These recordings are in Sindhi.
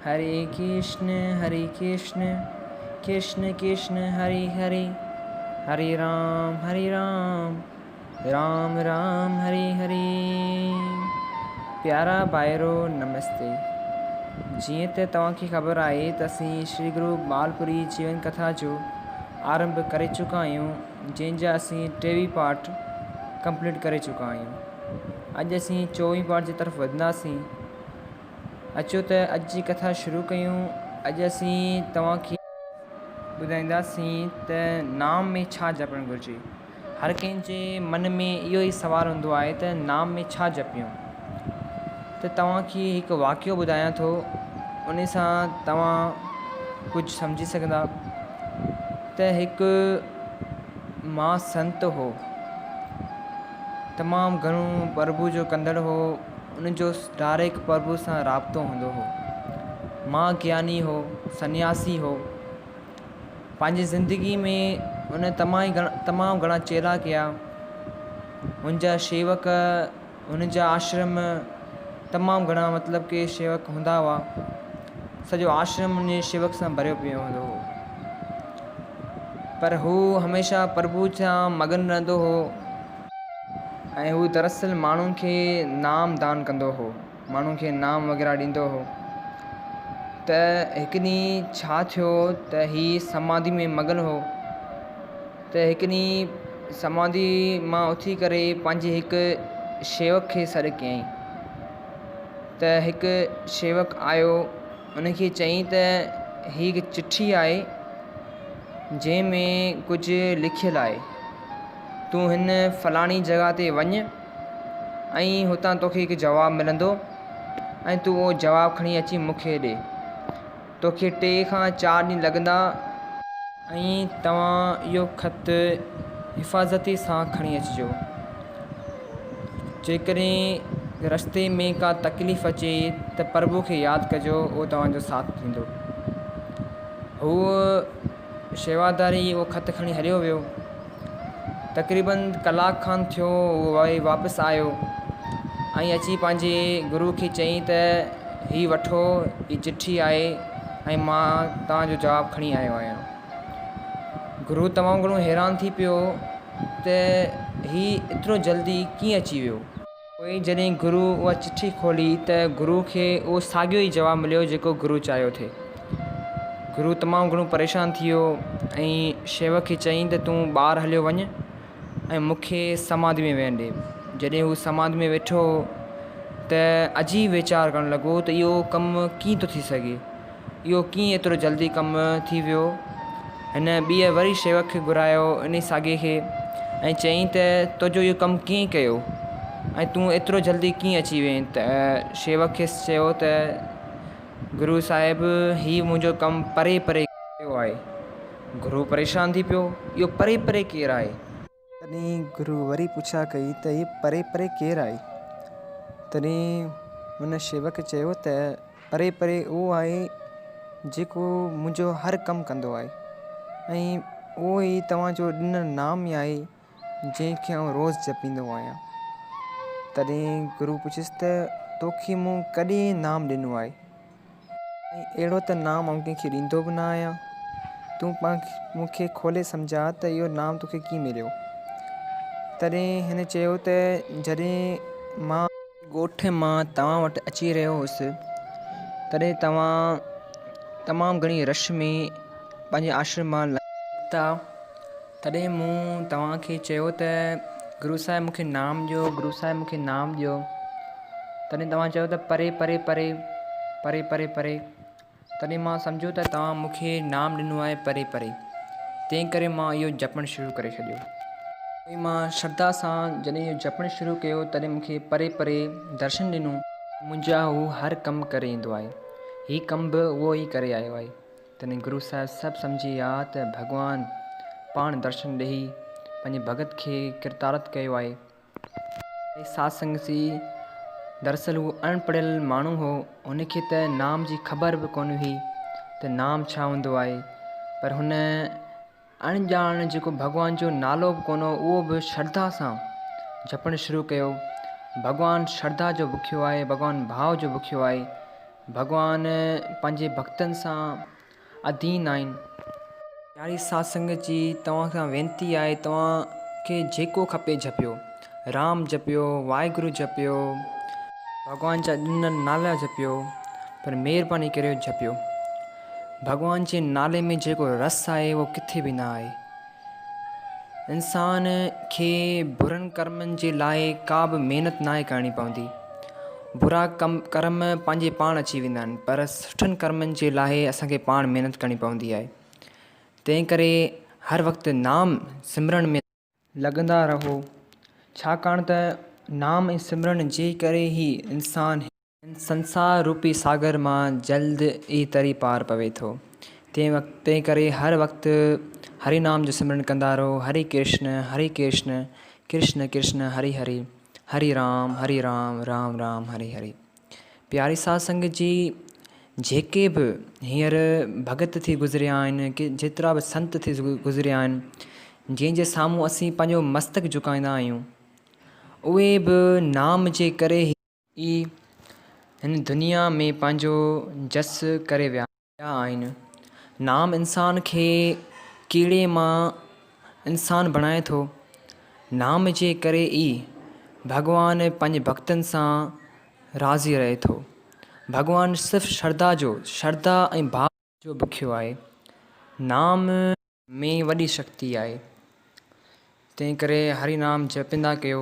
هري ڪرشن هري ڪرشن ڪرشن ڪرشن هري هري هري رام هري رام رام رام هري هري. پيارا ڀائرو نمستي. جيئن ته توهان کي خبر آهي ته اسين شري گرو ٻالپوري جيون ڪٿا جو آرنڀ ڪري چڪا آهيون جنهن جا اسين ٽيويهه پارٽ ڪمپليٽ ڪري چڪا آهيون. اڄ اسين چوويهه پارٽ جي طرف وڌنداسين. اچو ته اڄ جي ڪٿا شروع ڪيون. اڄ اسين توهان کي. ٻڌائينداسين ته نام ۾ ڇا جپڻ گهرجي. هر ڪنهن جي من ۾ اهو ئي سوال هوندو آهي ته نام ۾ ڇا جپيون. ته توهان کي هڪ واقعو ٻڌايان ٿو ان سان توهان ڪجهه سمجهي سگهندا ته هڪ مها سنت هو. تمام گهڻو پرڀو جو ڪندڙ هو. ان جو ڊائريڪٽ پرڀو سان رابطو هوندو هو. مها گياني هو، سنياسي هو. پنهنجي زندگي ۾ ان تمام گهڻا چيلا ڪيا. هن جا شيوڪ، هن جا آشرم تمام گهڻا مطلب ڪي شيوڪ هوندا هئا. سڄو آشرم ان جي شيوڪ سان ڀريو پيو هوندو هو. پر هو هميشه پرڀو سان مگن رهندو هو. ۽ هو دراصل ماڻهن کي نام دان ڪندو هو، ماڻهن کي نام وغيره ڏيندو هو ته هڪ ڏينهن ڇا ٿيو ته هي سماڌي ۾ مگن هو ته هڪ ڏينهن سماڌي مان اٿي ڪري پنهنجي هڪ شيوڪ کي سڏ ڪيائين ته هڪ شيوڪ آيو ان کي چيائين ته هي هڪ چٺي آهي جنهن ۾ ڪجهه لکيل آهي. تون هن فلاڻي جڳهه تي وڃ ۽ هتان توکي هڪ جواب ملندو ۽ تون اهو جواب کڻي اچي مون کي ڏي. توکي ٽي کان چار ڏينهن لڳندا. ۽ توهان اهو خط حفاظتي سان کڻي اچجو. جيڪڏهن رستي ۾ ڪا تڪليف اچي ته پرڀو کي ياد ڪجو، اهو توهان جو ساٿ ڏيندو. هو شيواداري اهو خط کڻي هليو ويو. تقريبن ڪلاڪ کن ٿيو اهو وري واپس آيو ۽ اچي پنهنجي گرو کي چيائين ته هي وٺو هي چٺي آهي ۽ مان توهان جو جواب کڻي آيو آهيان. گرو تمام گهڻو حيران ٿي پيو ته هي ايترو جلدي ڪيئن اچي ويو. پوء جڏهن گرو اها چٺي کولي ته گرو کي اهو ساڳيو ئي جواب مليو جيڪو گرو چاهيو ٿي. گرو تمام گهڻو پريشان ٿي ويو ۽ شيوڪ کي چيائين ته تون ٻاهر هليو وڃ ۽ مون کي سماڌي ۾ ويهڻ ڏي. جڏهن هو سماڌي ۾ ويٺو ته عجيب ويچار ڪرڻ لڳو ته اهو ڪم ڪيئن ٿو ٿي سگهي. اهو ڪيئن ايترو جلدي ڪم ٿي ويو؟ هن ٻيهر وري شيوڪ کي گهرايو، انهي ساڳئي کي، ۽ چيائين ته تو جو اهو ڪم ڪيئن ڪيو ۽ تون ايترو جلدي ڪيئن اچي وئين؟ ته شيوڪ کيس چيو ته گرو صاحب هي منهنجو ڪم پري پري ڪيو آهي. گرو پريشان ٿي پيو، اهو پري پري ڪير آهي؟ تڏهن گرو وري پڇا ڪئي ته هي پري پري ڪير آهي؟ تڏهن هن شيوڪ چيو ته پري پري اهو آهي جيڪو منهنجو هر ڪم ڪندو آهي ۽ اهو ئي توهان جو ڏنل نام ئي آهي جنهن کي آئون روز جپيندو آهيان. تڏهن گرو پڇيس ته توکي مون ڪڏهن نام ڏنو آهي؟ ۽ اهڙو ته نام آئون ڪنهن کي ڏيندو به نه آهيان. تون پاڻ مون کي کولي سمجهاء ته اهو نام توکي ڪيئن مليو؟ تڏهن هن چيو ته جڏهن مان. ڳوٺ مان توهان وٽ اچي رهيو هوس، تڏهن توهان تمام گهڻي رش ۾ پنهنجي آشرم مان لٿا، تڏهن مون توهان کي چيو ته گرو صاحب مون کي نام ڏيو، گرو صاحب مون کي نام ڏيو. تڏهن توهان چيو ته پري پري پري، پري پري پري. تڏهن مان سمجهيو ته توهان مون کي نام ڏنو آهي پري پري، تنهن ڪري مان اهو جپڻ شروع ڪري ڇڏيو. پوء مان شرڌا سان جڏهن اهو جپڻ شروع ڪيو تڏهن مون کي پري پري درشن ڏنو. منهنجا هو هر ڪم ڪري ايندو آهي. هي ڪم به اهو ئي ڪري آيو آهي. تڏهن گرو صاحب سڀ سمجهي ويا ته ڀڳوان پاڻ درشن ڏيئي پنهنجي ڀڳت کي ڪرتارٿ ڪيو آهي. اي ساڌ سنگت جي! دراصل هو اڻ پڙهيل ماڻهو هو، هن کي ته نام جي خبر به ڪونه هئي ته نام ڇا هوندو آهي، پر هن اڻ ڄاڻ جيڪو ڀڳوان جو نالو به ڪونه هو اهو به شرڌا سان جپڻ شروع ڪيو. ڀڳوان شرڌا جو بکيو آهي، ڀڳوان ڀاء جو بکيو آهي. ڀڳوان پنهنجي ڀڳتن سان اڌين آهن. پياري ساڌ سنگت جي توهان کان وينتي آهي توهان کي جيڪو کپي جپيو. رام جپيو، واهگرو جپيو، ڀڳوان جا ڏنل نالا جپيو پر مهرباني ڪريو جپيو. ڀڳوان جي نالي ۾ جيڪو رس آهي اهو ڪٿي به نه آهي. انسان کي برن ڪرمن جي لاء ڪا به محنت ناهي ڪرڻي پوندي. برا ڪم ڪرم پنهنجي پاڻ اچي ويندا آهن پر سٺن ڪرمن جي لاء اسان کي پاڻ محنت ڪرڻي پوندي آهي. تنهن ڪري هر وقت نام سمرڻ ۾. لڳندا رهو ڇاڪاڻ ته نام ۽ سمرڻ جي ڪري ئي انسان. هن سنسار روپي ساگر مان جلد ئي تري پار پوي ٿو. تنهن وقت تنهن ڪري هر وقت هري نام جو سمرن ڪندا رهو هري ڪرشن هري ڪرشن ڪرشن ڪرشن هري هري هري رام هري رام رام رام هري هري پياري ساڌ سنگت جي جيڪي به هينئر ڀڳت ٿي گذريا آهن ڪي جيترا به سنت ٿي گذريا آهن جنهن جي سامهون اسين پنهنجو مستڪ جهڪائيندا آهيون اهي به نام جي ڪري ئي هن دنيا ۾ پنهنجو جس ڪري ويا آهن. نام انسان کي ڪيڙي مان انسان بڻائي ٿو. نام جي ڪري ئي ڀڳوان پنهنجي ڀڳتن سان راضي رهي ٿو. ڀڳوان صرف شرڌا جو، شرڌا ۽ ڀاو جو بکيو آهي. نام. ۾ وڏي شڪتي آهي تنهن ڪري هري نام جپيندا ڪيو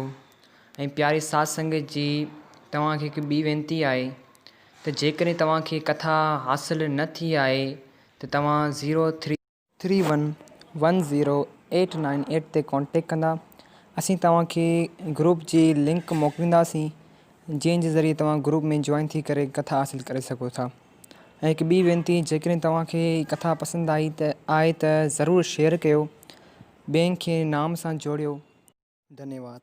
۽ پياري ساڌ سنگت جي توهان کي هڪ ٻي وينتي آهي ته جيڪڏهن توهان کي ڪٿا حاصل نه ٿي آهي ته توهان zero three. Three one one zero eight nine eight تي ڪانٽيڪٽ ڪندا اسين توهان کي گروپ جي لنڪ موڪلينداسين جنهن جي ذريعي توهان گروپ ۾ جوائن ٿي ڪري ڪٿا حاصل ڪري سگهو ٿا. ۽ هڪ ٻي وينتي جيڪڏهن توهان کي هي ڪٿا پسند آئي ته آهي ته ضرور شيئر ڪيو ٻين کي نام سان جوڙيو. ڌنيواد.